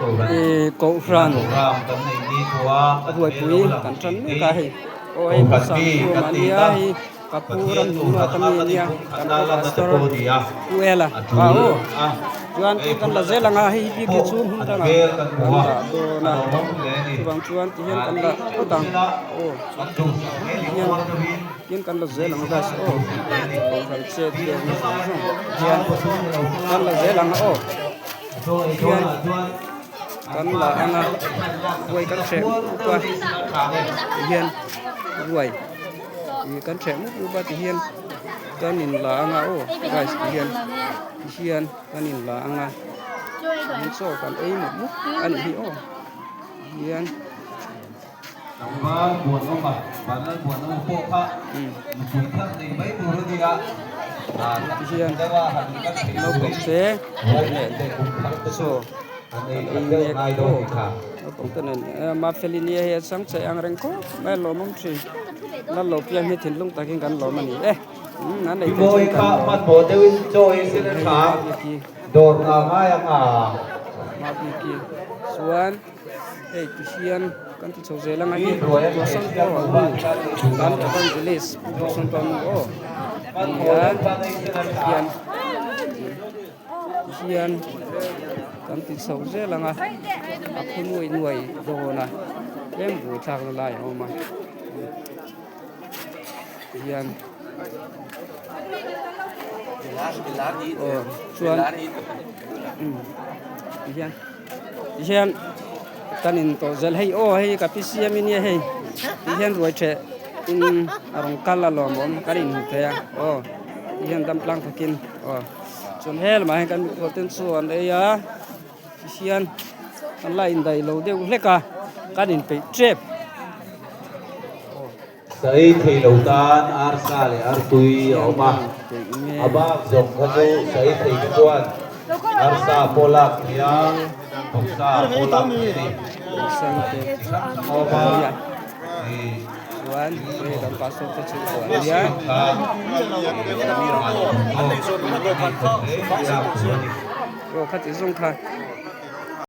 Ih kohhran buaipui kan tan mek a hei aw hei pu Sangkhuma ania hei ka pu Ramhlunga ka mi ania kan pu pastor pu Ela pa aw chuan tih kan la zel ang a hei bik hi chu hmun dangah kan dah dawn a chuvang chuan ti hian kan la phawt ang aw tihian tin kan la zel ang guys aw kohhran chet velna zawng zawng hian kan la zel ang aw. Hian kan la ang a ruai kan hreh mup mup a tihian ruai ih kan hreh mup mup a tihian kan in la ang a aw guys tihian tihian kan in la ang a tihian chaw kan ei mup mup a nih hi aw tihian. Tihian naupang te nen chaw an ei mek aw naupang te nen mafeli nia hei a chang che ang reng khawp mai a lawmawm thin lal lo piang hi thinlung takin kan lawm a ni e an ei theih chuan kan lawm mabiki chuan. Hei ti hian kan ti chho zel anga hi Tuasanto nu kan evangelist Pu Tuasanto nu aw ania hian ti hian kan ti chho zel anga a khu nuai nuai dawn a tlem buai thlak na lai a awm a hian aw chuan ti hian. Tihian kan in tawh zel hei aw hei ka pi siam in nia hei tihian ruai theh in a rawn kal a lawmawm kan in hmu thei a aw tihian dam tlang takin aw chuan he lamah hian kan mikhual ten chu an ei a tihian kan la indaih lo deuh hlek a kan inpeih tep. Saei thei lo tan arsa leh artui a awm a, a bak zawng kha chu saei thei te chuan arsa pawh lak thei a, vawksa pawh lak thei a ni. Chi hrang hrang a awm a, ih kha ih an duh tawk an ei kawp hle mai a, tur a ni.